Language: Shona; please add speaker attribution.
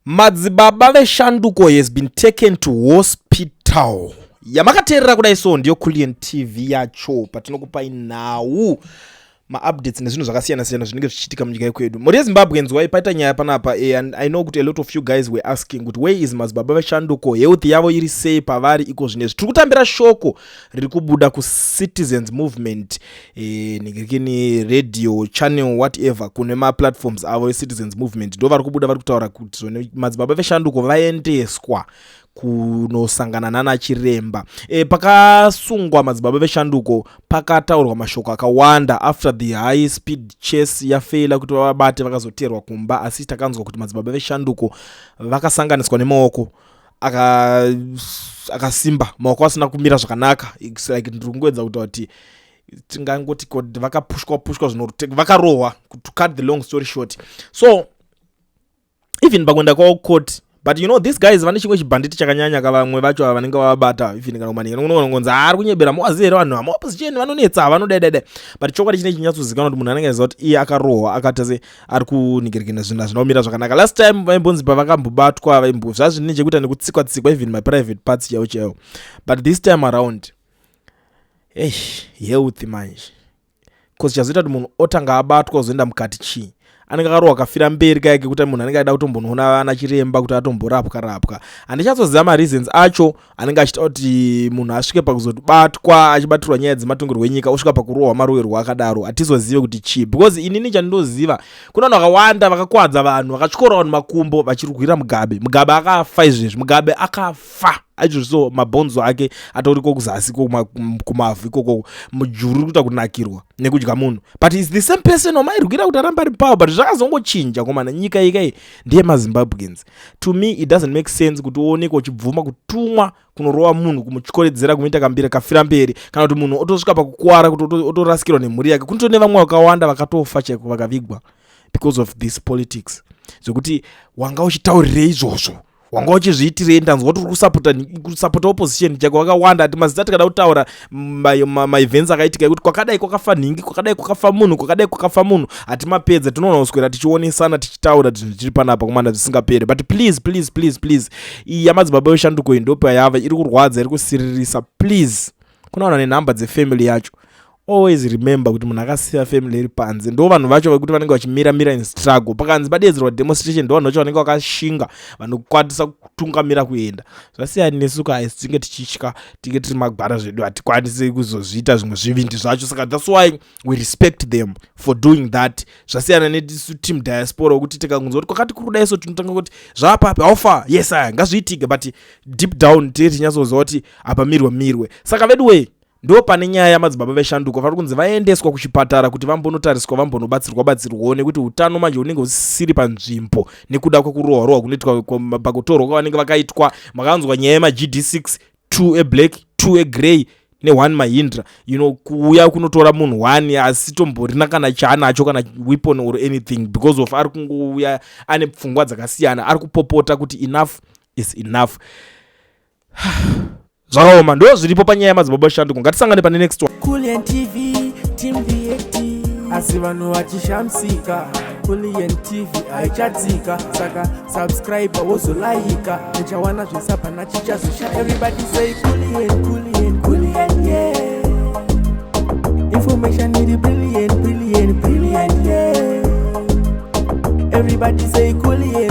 Speaker 1: Madzibaba veShanduko has been taken to hospital. Yamakateerera kudai so ndiyo Kullian TV yacho, patinokupai nhau, maupdates nezvinhu zvakasiyana siyana zvinenge zvichiitika munyika yekwedu. Mhuri yeZimbabwe, nzwai, paita nyaya panapa and I know kuti a lot of you guys were asking kuti where is Madzibaba veShanduko, health yavo iri sei pavari iko zvinezvi. Tiri kutambira shoko riri kubuda kuCitizens Movement, ningirikini radio channel, whatever, kune maplatforms avo eCitizens Movement. Ndo vari kubuda vari kutaura kuti zvone Madzibaba veShanduko vaendeswa kunosangana nana chiremba. Pakasungwa Madzibaba veShanduko pakataurwa mashoko akawanda after the high speed chase yafeila kuti vavabate, vakazoteerwa kumba. Asi takanzwa kuti Madzibaba veShanduko vakasanganiswa nemaoko akasimba, maoko asina kumira zvakanaka. It's like ndiri kungoedza kutaura kuti tingangoti vakapushwa pushwa zvino vakarohwa, to cut the long story short. So even pakuenda kwavo court, but you know these guys vane chimwe chibhanditi chakanyanya kavamwe vacho ava vanenge vavabata, even kana kumaningi unongonzi ari kunyebera, muwaziva here vanhu vamaopposition vanonetsa, vanodaidaidai. But chokwadi chine chinyatsozikanwa kuti munhu anenge aziva kuti iye akarohwa, akaita se ari kuningirikina, zvinhu hazvina kumira zvakanaka. Last time vaimbonzi pavakambobatwa vaimbo zvazvine chekuita nekutsikwa tsikwa, even maprivate parts chaiwo chaiwo. But this time around, eish, health manje, 'cause chazoita kuti munhu otanga abatwa ozoenda mukati chii? Anenge akarohwa kafira mberi kaya kekuti munhu anenge aida kutombonoona ana chiremba kuti atomborapwa rapwa. Handichatsoziva mareasons acho anenge achiita kuti munhu asvike pakuzobatwa achibatirwa nyaya dzematongerwo enyika, osvika pakurohwa maroverwo akadaro. Hatizozive kuti chii, because inini chandinoziva, kuna vanhu vakawanda vakakwadza vanhu, vakatyora vanhu makumbo vachirwira Mugabe. Mugabe akafa izvezvi, Mugabe akafa aizvozvi, so mabhonzo ake atoriko kuzasi kumavhu ikoko, mujuru uri kuita kunakirwa nekudya munhu. But is the same person wamairwira kuti aramba ari power, but zvakazongochinja komana. Nyika iyi ndeye maZimbabweans. To me it doesn't make sense kuti uoneke uchibvuma kutumwa kunorova munhu, kumutyoredzera, kumuita kambira kafira mberi, kana kuti munhu otosvika pakukwara kuti otorasikirwa nemhuri yake. Kunotone vamwe vakawanda vakatofa chaiko, vakavigwa because of this politics. Zvekuti wanga uchitaurirei izvozvo, wanga uchizviitirei? Ndanzwa kuti uri kusapota opposition chako. Vakawanda ati mazita tikada kutaura maevents akaitika ekuti kwakadai kwakafa nhingi, kwakadai kwakafa munhu, kwakadai kwakafa munhu, hatimapedza. Tinoona kuswera tichionesana, tichitaura zvinhu tiri panapa kumanda zvisingaperi. But please, please, please, please, iyi yaMadzibaba veShanduko iyi ndopayava iri kurwadza, iri kusiririsa. Please, kuna vanhu nenhamba dzefamily yacho, always remember kuti munhu akasiya family iri panze. Ndo vanhu vacho vekuti vanenge vachimiramira in struggle. Pakanzi padedzerwa demonstration, ndo vanhu vacho vanenge vakashinga, vanokwanisa kutungamira kuenda. Zvasiyana nesu kaisi tinge tichitya, tinge tiri magwara zvedu, hatikwanisi kuzozviita zvimwe zvivindi zvacho. Saka that's why we respect them for doing that. Zvasiyana netisu team diaspora, wekuti tikangonzwa kuti kwakati kuri kudai so, tinotanga kuti zvapapi, how far, yes, aya ngazviitike, but deep down tiri tinyatsoziva kuti apa mirwe mirwe. Saka vedu wei, ndo pane nyaya yaMadzibaba veShanduko. Vari kunzi vaendeswa kuchipatara kuti vambonotariswa, vambonobatsirwa batsirwawo, nekuti utano manje hunenge husisiri panzvimbo nekuda kwekurohwa rohwa kunoitwa pakutorwa kwavanenge vakaitwa. Makanzwa nyaya yemaGD6, 2 eblack, 2 egrey ne1 Mahindra, kuuya kunotora munhu 1 asi tomborina kana chaanacho, kana weapon or anything, because of ari kungouya ane pfungwa dzakasiyana, ari kupopota kuti enough is enough. Zvakaoma, ndo zviripo panyaya yaMadzibaba Shanduko. Ngatisangane pane next one.
Speaker 2: Kullian TV, Team VAT. Asi vanhu vachishamisika, Kullian TV haichatsika. Saka subscribe, wozolaika, uchawana zvese, hapana chichazosha. Everybody say Kullian, Kullian, Kullian, yeah. Information iri brilliant, brilliant, brilliant, yeah. Everybody say Kullian.